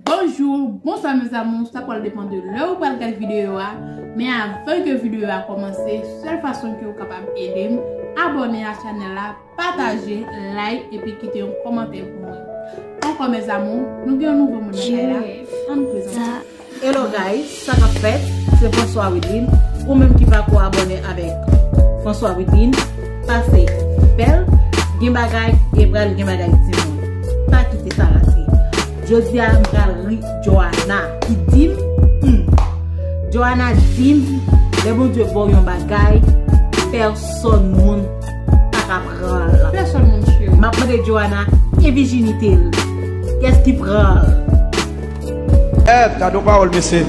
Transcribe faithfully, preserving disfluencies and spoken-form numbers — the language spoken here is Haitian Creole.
Bonjou, bonswa mes amours, sa pral depann de lè ou pral gade videyo a. Men avan ke videyo a kòmanse, sèl fason ke ou kapab ede m, abòne a chanèl la, pataje, like epi kite yon kòmantè pou mwen. Ankò mes amours, nou gen yon nouvo moun nan kay la. Ann prezante. Hello guys, sa k ap fèt? Se François Widlin. Ou menm ki pako abòne avèk François Widlin, pase fè l. Gen bagay, e pral gen bagay timoun. Pa kite sa rate. Jodi a m pral ri Johanna ki di m, hmm, Johanna di m, lè Bondye ba w yon bagay, pèsonn moun pa ka pran l. Pèsonn moun cheri. M ap mande Johanna, e vijinite l, kiyès ki pran l? Èt, gade yon pawòl mesye.